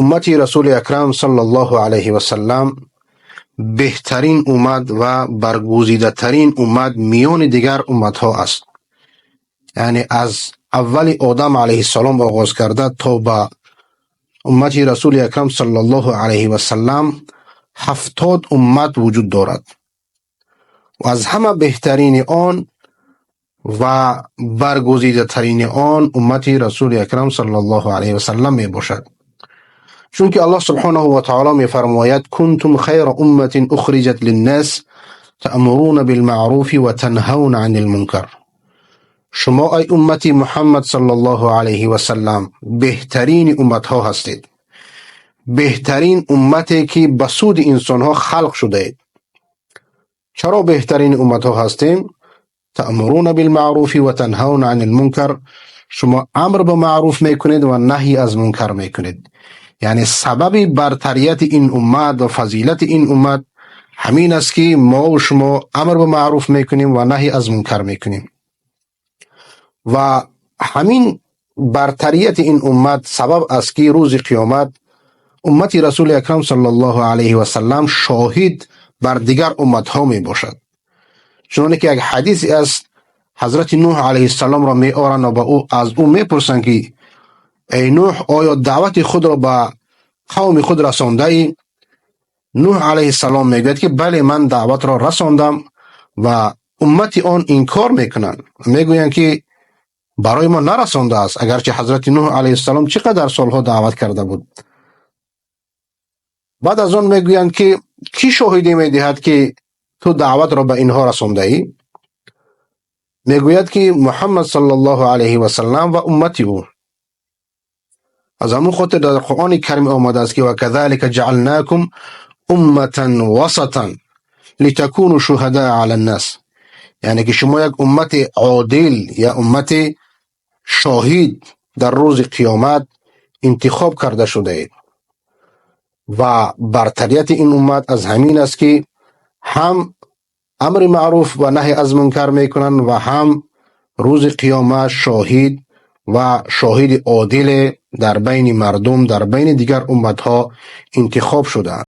امت رسول اکرم صلی الله علیه و سلم بهترین امت و برگزیده ترین امت میان دیگر امت ها است. یعنی از اول آدم علیه السلام آغاز کرده تا به امت رسول اکرم صلی الله علیه و سلم 70 امت وجود دارد و از همه بهترین آن و برگزیده ترین آن امت رسول اکرم صلی الله علیه و سلم می باشد. چون که الله سبحانه و تعالی می فرماید: کنتم خیر امة اخرجت للناس تأمرون بالمعروف و تنهون عن المنکر. شما ای امت محمد صلی الله علیه و سلم بهترین امت ها هستید، بهترین امتی که به سود انسان ها خلق شده اید. چرا بهترین امت ها هستیم؟ تأمرون بالمعروف و تنهون عن المنکر. شما امر به معروف میکنید و نهی از منکر میکنید. یعنی سبب برتریت این امت و فضیلت این امت همین است که ما و شما امر به معروف میکنیم و نهی از منکر میکنیم و همین برتریت این امت سبب است که روز قیامت امت رسول اکرم صلی الله علیه و سلم شاهد بر دیگر امت ها می باشد. چنانکه که یک حدیثی است، حضرت نوح علیه السلام را می آرند و به او از او میپرسند که ای نوح، آیا دعوت خود را به قوم خود رسانده ای؟ نوح علیه السلام میگوید که بله، من دعوت را رساندم و امت آن انکار میکنند، میگویند که برای ما نرسانده است، اگرچه حضرت نوح علیه السلام چقدر سالها دعوت کرده بود. بعد از آن میگویند که کی شاهدی میدهد که تو دعوت را به اینها رسانده ای؟ میگوید که محمد صلی الله علیه و سلم و امت او. از همون خاطر در قرآن کریم آمده است که و کذلک جعلناکم امة وسطا لتکونوا شهداء علی الناس. یعنی که شما یک امت عادل یا امت شاهد در روز قیامت انتخاب کرده شده اید و برتریت این امت از همین است که هم امر معروف و نهی از منکر میکنند و هم روز قیامت شاهد و شاهد عادل در بین مردم، در بین دیگر امتها انتخاب شده‌اند.